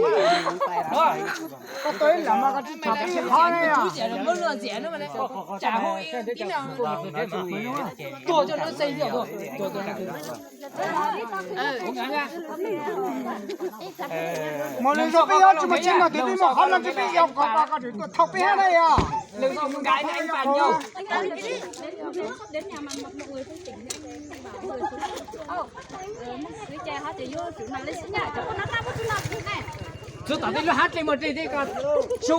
Koj tuaj ib leeg mas koj tsis txhob pib qhov ne yog. Tsam hu ib tib no tuag coj lub xeej thiab tuag. Mos lwm zaug peb yuav tsis muaj tseeb no tias peb muaj qhov no ces peb yuav kom kom kom tuaj thauj peb thiab na yog. Txug tom tej lub hab dlej muag dlej tej ko su.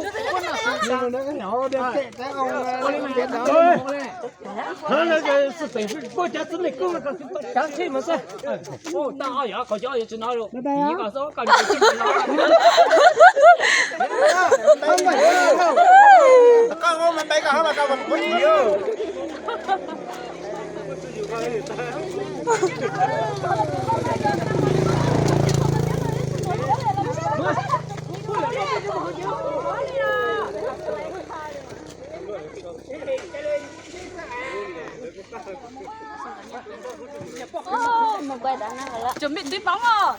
Xwm txheej kuj cov txwj lej kub ko tau caav tshej mas xwb. Tau ob yam qhov cov yuav tsis no los. Mus quay tau na lawm. Chuẩn bị túi bóng rồi.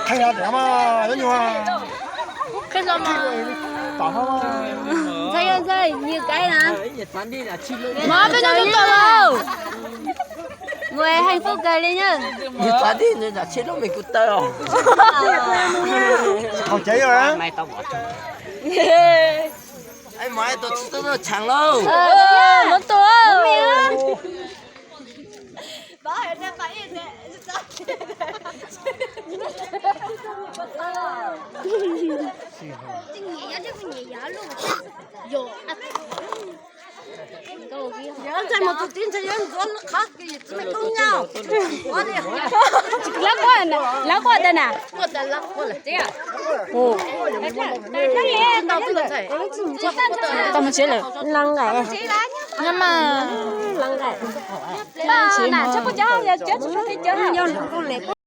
Qhia los mas. Ntxhais, ntxhais, nhiều cái hả? Mov peb noj tau los. Người hạnh phúc kìa Linh nhá. Nhiều cái đi, nè, chép lub mình cũng tao. Không chế rồi á. Ai mà ai tao tao tao chẳng lâu. Ờ, muốn tua. Ntxhais mus tus tib ntxhais yuav ntxuav qhov kws txwj lej kub nyob. Lab quaj, lab quaj tau na. Tau mus tsev lawm. Lab nqaim. Nyob mas. Lab nqaim.